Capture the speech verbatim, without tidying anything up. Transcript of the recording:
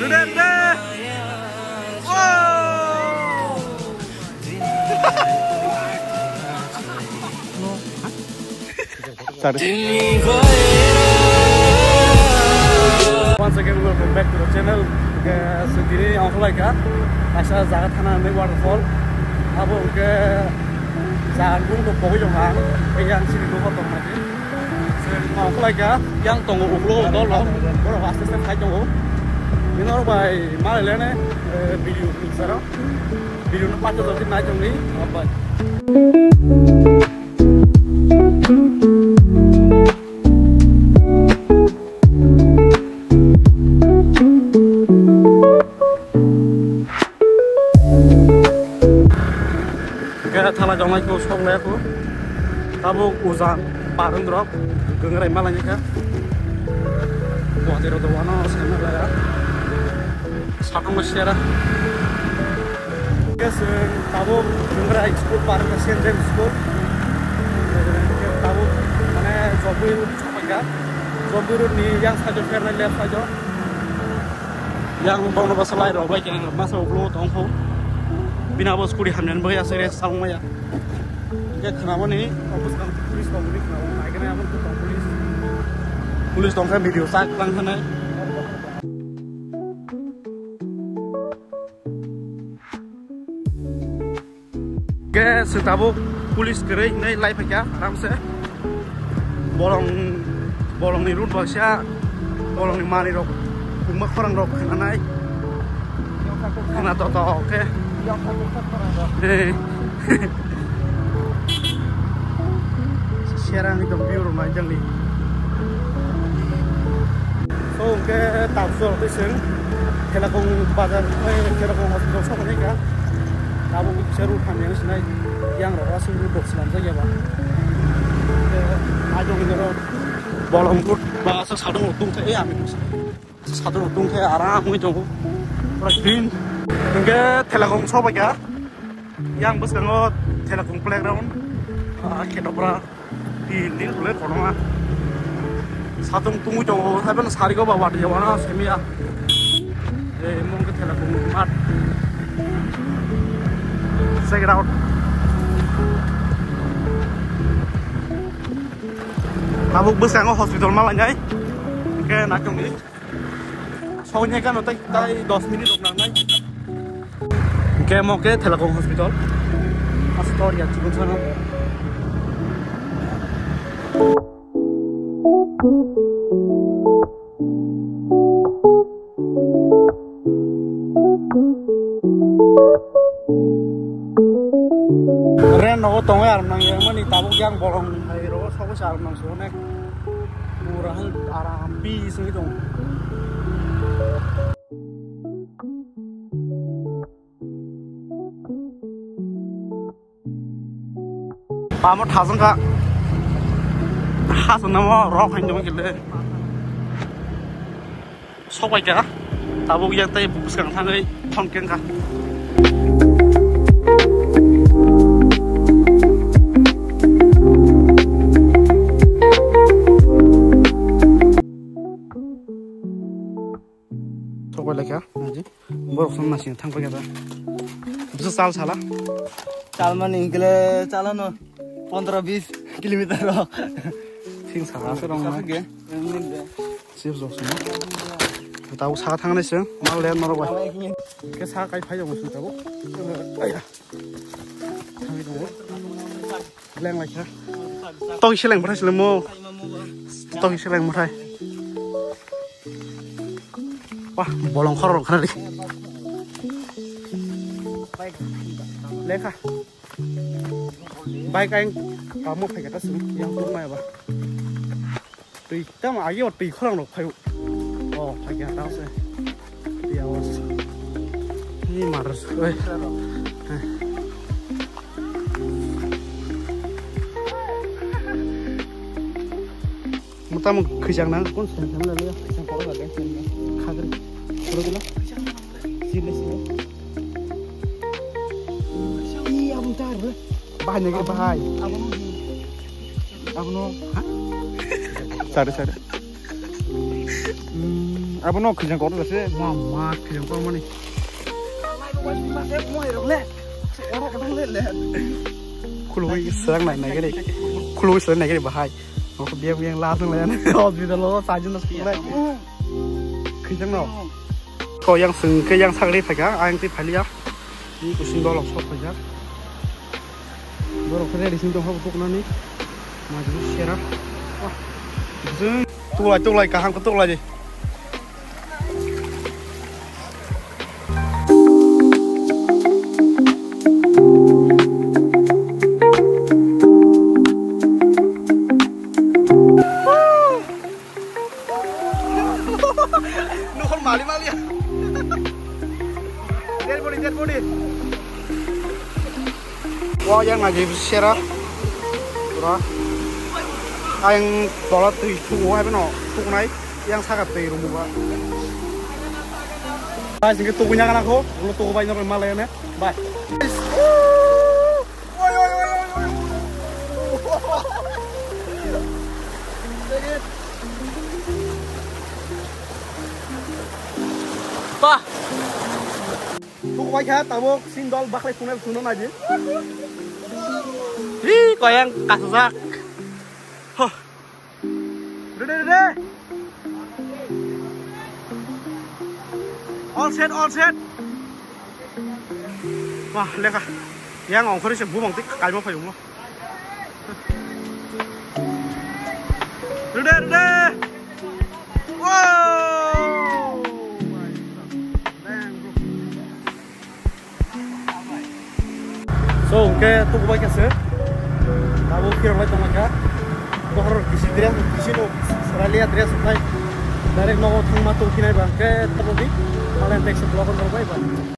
Today, today. Wow. Sorry. Once again, welcome back to the channel. Hwnkhe, so tini ongkhorlaikha kaisa jaga thana hinwi waterfall. Abo hwnkhe jaga bumung pogwi tongkha ang. Tei yang chini nokho tongmani. Chwng ongkhorlaikha, yang tongo uklo dolo. Borok aste aste phai tongo. Bini norok bai malailene, eh, video picture o. Video no pato jodi nai tongni. Bye. Khe thala jongnai kho sok laya kho. Tabuk ujan barung drop gongrai malai kha. Botero do wano sema laya. Satung sera. Khe chwng tabuk gongrai school par Saint James School. Tabuk mane Jobwi Road chapakha. Jobwi Road ni yang side o phernai left side o. Yang bono basa lai rok bai khe masa uklo tong kho. Bini abo scooty hamya bai aswk re salong maya. Hwnkhe khwnamani office kang police tong bini khwnamani naikhe abo tong police. Police tong khe video sak tang khanai. Hwnkhe chwng tabuk police kwrwi hinwi lai phaikha aramse. Bolong, bolongni route baksa, bolongni manwirok, kwbangma khorang rok khwnanai. Khwna to to khe. Eh. Serang ekdom view rok nai jangni. So, hwnkhe tabuk chwng Thelakung bazar, eh, Thelakung hospital sok nai kha. Abo kisa route hamya sinai, yang rok aswk route rok swnamjak ya ba. Hwnkhe ajong ni rok bolong route ba aswk sadung rok tong thai, eh, ami sadung rok tong thai aram wngwi tongo. Pura green. Hwnkhe Thelakung sok bai kha. Yang bwskango Thelakung playground, ah, khe topra. Tin din khulai kotorma. Satung tungwi tongo, haibeno sarigo ba watwi wana semiya. Eh, mong khe Thelakung mat. Check it out. Tabuk bwskango hospital ma lainai. Hwnkhe naitongdi. Soknai kano tai, tai dos minute rok nangnai. Hwnkhe omo khe Thelakung hospital. Astor ya chikon sana. Ren nogo tongwi aram nang yang mani tabuk yang bolong hai rogo sobo se aram nang sugo ne. Pura hal aram peace wngwi tongo. Pamo thajang kha. Hasanamo rok hain dong kile. Sok bai kha. Tabuk yang tai bwskang thangwi thon keng kha. Sok bai lai kha. Borok song masing thang pai kha. Bisa sal sala. Sal mani hingkle chalano pondro bis kilometer rok. Sing sala se rong. Sal ge. Chips rok song. Tau sa thang nai se. Mal le norok bai. Ke sa kai phai jong sing tabo. Aya. Thang jong. Leng lai kha. Tong se leng bwthai se lemo. Tong se leng bwthai. Wah, bolong khor rok khana ri. Leng kha. Bike aing kamo phai kha ta sung yang tung mai ba. Twi tamo agi o twi khorang rok phaio. O phai kha ta se. Twi awas. Ni mar oi. Mutamo khwijang nang kon sen sen le khwijang koro ga sen khagri. Koro gula. Sile sile. Iya, abang tar, bro. Bahai nege, bahai. Abono. Abono, ha? Sare, sare. Hmm, Abono khijang kotor se. Ma, ma, khijang kotor mani. Khulugwi seleng nai nai gari. Khulugwi seleng nai gari bahai. Nokho biya biya la thang lai. Hospital lo sajin na sung lai. Khijang no. Ko yang sung ke yang sagri phaika, ayang ti phalia. Ni kusin dolok sok phaijak. Borok khe ready sing tongkha bukhuk nani. Majli sera. Wah. Jeng tuklai tuklai kaham khe tuklai di. Nuhor mali mali. Dead body, dead body. Wa yang lagi sera. Pura. Ayang bola tui tuku hai beno tuknai. Yang saka tui rumu ba. Guys, ini tuku nyakan aku. Lu tuku banyak mali ya, bye. Oi, oi, oi, oi, oi. Bah. Tukwai kha tabuk sin dol baklai thungnai thungno naidi. Hi koyang kasajak. Huh. Rede, rede. All set, all set. Wah, lekha. Yang ongkhorwi se bumang tik kaima phai wngmo. Rede, rede. Wow. So, hwnkhe tukubai kha se. Tabuk phirok lai tongma kha. Bohrok kisi dress, kisi no Australia dress khai. Direct nogo thangma tongphinai ba hwnkhe tabuk di. Malen text block on bai ba.